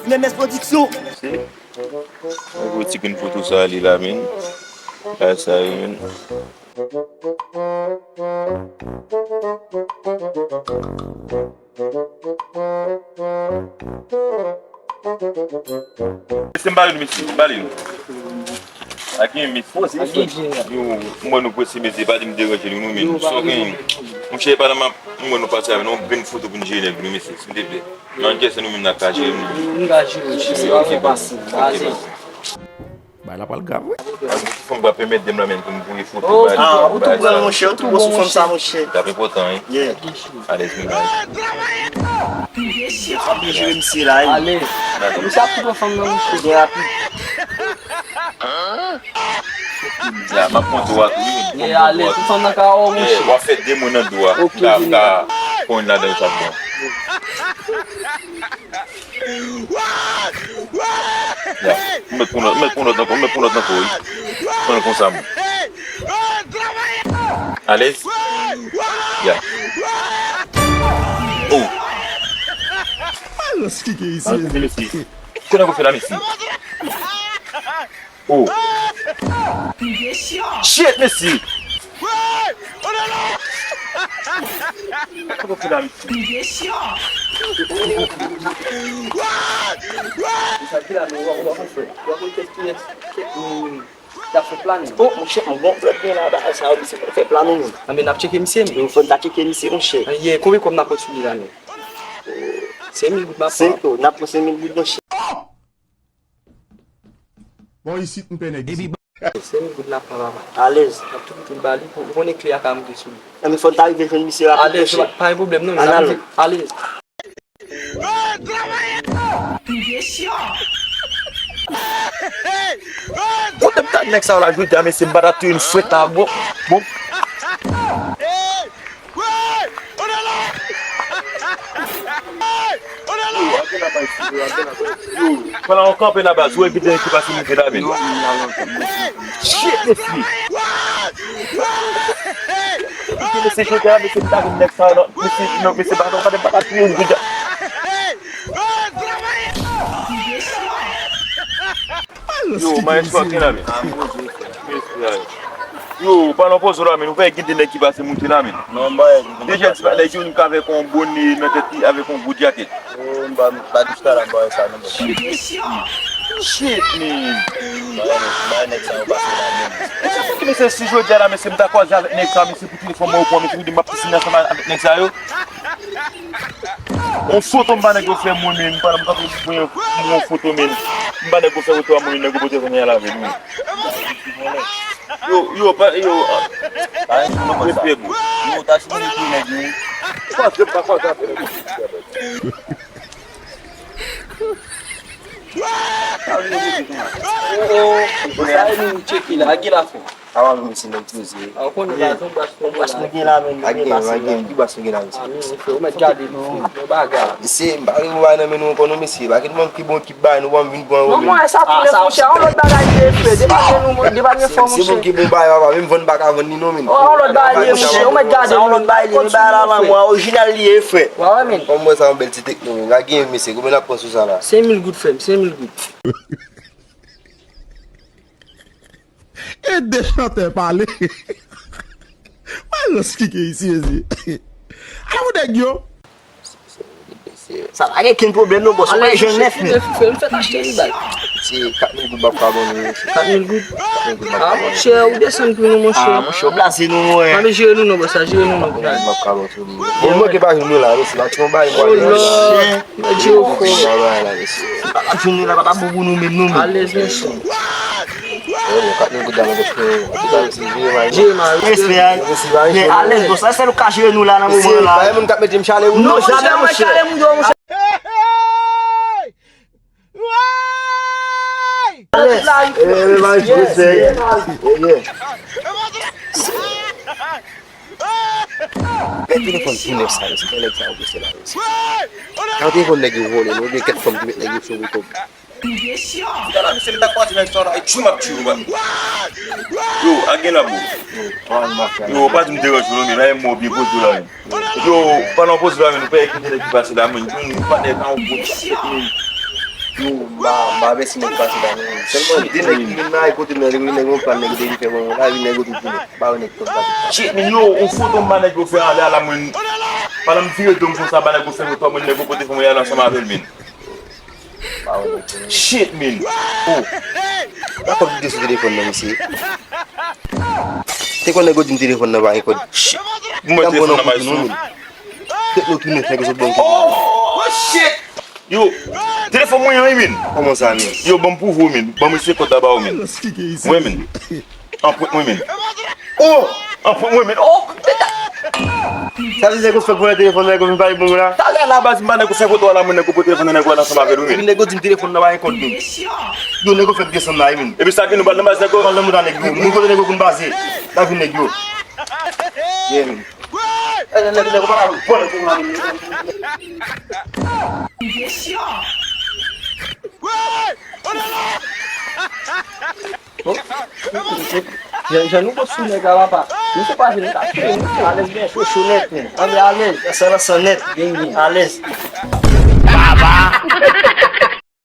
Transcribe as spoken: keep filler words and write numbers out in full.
M M S Production. Mwen gwo ti grenn foto sa li la, men. Bagay sa yo, men. Mesye, m pale nou, mesye, m pale nou. Ak yon mesye. Yo, m wè nou prese, mesye, pa di m deranje nou, non, men. Sa w gen, monchè, pandan m ap, m wè nou pase avè nou, yon grenn foto pou n jere nèg nou, mesye, silteplè. Nan kè se nou menm n ap ka jere nou. Nou ka jere, monchè, se pa fè pase. Alèz. Bagay la pral grav, wi. Fò m pa pèmèt de m la menm pou m voye foto ba li. Ah, ou tou pran, monchè, ou tou bon sou fanm sa, monchè. T ap enpòtan, wi. Yeah. Alèz, men. Ap byen jere misye la, wi. Alèz. Misye ap tou pran fanm nan, monchè. Byen rapid. Ya, m ap pran dwa tou, wi. Yeah, alèz, tout fanm nan ka wè w, monchè. W ap fè de moun nan dwa. Ok, ka, ka pran ladan yo sa bon. Ya, m mèt pran lòt, m mèt pran lòt ankò, m mèt pran lòt ankò, wi. Pran l konsa, mwen. Alèz? Ya. Oh. Alòs, ki gen isi, mesye? Kote w fè la, mesye? Oh. Shit, mesye. Kote w fè la, mesye? Sa ki la, men w a, w a konn fè. W a konn fè kiyès? Kiyès, men, y ap fè planin. Oh, monchè, yon bon plòt gen la, bagay sa yo, misye fè planin, men. Anben, n ap tcheke misye, men. Yo, fò n ta tcheke misye, monchè. Ye, konbyen kòb n ap pran sou li la, men? Senk mil goud m ap pran. Senk, n ap pran senk mil goud, monchè. Bon, isit, m pè nèg isit. Senk mil goud n ap pran, papa. Alèz. N ap tou kite l ba li, pou, ou konnen kle a ka moute sou li. Anben, fò n ta rive jwenn misye rapid, monchè. Alèz, pa gen pwoblèm, non, men n ap rive. Alèz. Kote m ta nèg sa yo la jodi a, mesye, m pa ta touye n frèt la, bon, bon. Yo, pandan w kanpe la, baz, ou wè ki dèyè ki pase moute la, men. Shit, mesye. Mesye, mesye, jodi a, mesye, m ta vin nèg sa yo, non. Mesye, non, mesye, pa, non, pa, pa, pa touye m, jodi a. Yo, maestro, ak gen la, men. Yo, pa nan pozo la, men. Ou pa gen de nèg ki pase moute la, men. Non, m pa wè. Deja, ti pa nèg yo, nou ka avèk yon bone nan tèt li, avèk yon gwo djakèt. Oh, m pa, m pa di chita la, m pa wè sa, non, bro. Shit, man. M pa wè nèg sa yo pase la, men. Mesye, si jodi a la, mesye, m ta kwaze avèk nèg sa, mesye, pou telefòn mwen, ou pran, mesye, pou di m ap pisine ansanm avèk nèg sa yo. On foto m pa nèg yo fè mwen, men m pa, m kanpe mwen, mwen on foto, men m pa nèg yo fè foto a mwen, nèg yo pote kounye a lave nou. Yo, yo, pa, yo. Pa yon sou nou konsa. Yo, ta sou nou tou nèg yo. Sa vle di nou tcheke la, gen la fè. Awa, men, mesye, nèg poze. A, ou konnen baz, yon baz nou gen la, men, nou gen pase la. Ki baz nou gen la, mesye? A, men, mesye, ou mèt gade nou, yon bagay. Mesye, m pa gen bagay nan men nou ankò, non, mesye. Pa gen moun ki bon, ki bay nou, ban m vin pran yo, men. Non, mwen, sa tou, monchè, yon lòt bagay li ye, frè. Depann nou, depann fò, monchè. Se moun ki bon bay, papa, menm vann pa ka vann li, non, men. Yon lòt bagay li ye, monchè, ou mèt gade nou. Sa yon lòt bagay li ye, men bay la, mwen, orijinal li ye, frè. Wè, wè, men. Kòm mwen, sa yon bèl ti tekno, men. Gade, mesye, konbyen n ap pran sou sa la? Senk mil goud, frè m, senk mil goud. E de chantè pale. Mwen lòs ki gen isi, mesye. Ala pou nèg yo. Sa pa gen kenn pwoblèm non, bòs. Ou pa jwenn nèf mil. M fèt achte li bay. Se kat mil goud m ap ka ban nou. Kat mil goud? Kat mil goud m ap ka ban nou. Ah, monchè, ou desann pri nou, monchè. Ah, monchè, ou blaze nou, wi. Pa men jere nou non, bòs, sa jere nou non. Kat mil goud m ap ka ban nou. Bon, mwen ke pa jwenn nou la, mesye, pa ti yon bay, mwen. Oh Lord. Mèt Jewova. Bagay la, mesye. Si pa t ap jwenn nou la, pa t ap bon pou nou menm, non, men. Alèz, mesye. Bon, kat mil goud la, mwen, mesye. Jere mal, jere mal. Respè, men alèz, bon, sa sèl ou ka jere nou la, nan moman la. Mesye, pa yon moun k ap mete m chale moun. Non, non, monchè, mwen chale moun yo, monchè. Alèz. Eh, men, respè. Yeah. Lè telefòn tou nèf sa, mesye, kè nèg sa yo pase la, mesye. Kan telefòn nèg yo vòlè, nou gen kèk fanm ki met nèg yo sou moto. Tout a la, mesye, m ta kwaze nèg sa la, e tchou m ap tchou, man. Yo, a gen la, bro. Yo, pa di m deranje w, non, men, la, e mò byen poze la, men. Yo, pa nan poze la, men, nou pa ekite nèg ki pase la, men. Yon patnè pa yon gwo tchèt, men. Ah, m pa vle si nèg pase la, non. Sèlman de nèg ki vin la, e kote m nan, nèg yo, nèg yo pran, nèg yo te vin fè bon, la, vin nèg yo tout vini. Pa wè nèg tout la. Shit, men yo, yon foto m ba nèg yo fè anlè a la, mwen. Pandan m vire do m konsa, ba nèg yo fè foto, mwen nèg yo pote fè mwen ale ansanm avè l, men. Pa wè nèg yo. Shit, men. Oh. Pa kòb ki te sou telefòn nan, mesye. Te konn nèg yo di m telefòn nan pa gen kòd. Shit. Mwen telefòn nan pa gen kòd. Tèt nou tou nèf, nèg yo sot ban m kòb. Oh, shit. Yo, telefòn mwen an, wi, men. Kòman sa, men? Yo, ban m pwouve w, men. Ban mwen se kòd la ba w, men. Mwen, men. Anprent mwen, men. Oh! Anprent mwen, men. Oh! Sa vle di nèg yo fèk vòlè telefòn, nèg yo vin pale pou mwen la. Talè la, baz, m ba nèg yo fè foto a la, mwen nèg yo pote telefòn nan nèg yo al ansanm avè l, wi, men. Epi nèg yo di m telefòn nan pa gen kòd, men. Yo, nèg yo fèk desann la, wi, men. Epi sa gen nou pral nan baz nèg yo. Pral nan mouda nèg yo. Mwen kote nèg yo konn baze. La vin nèg yo. Yeah, men. Jan, jan nou pot sou nèg la, papa. Nou se pa vin ka fè, nou alèz byen cho, cho nèt, men. Ann alèz, san, san nèt. Gen, gen. Alèz. Papa!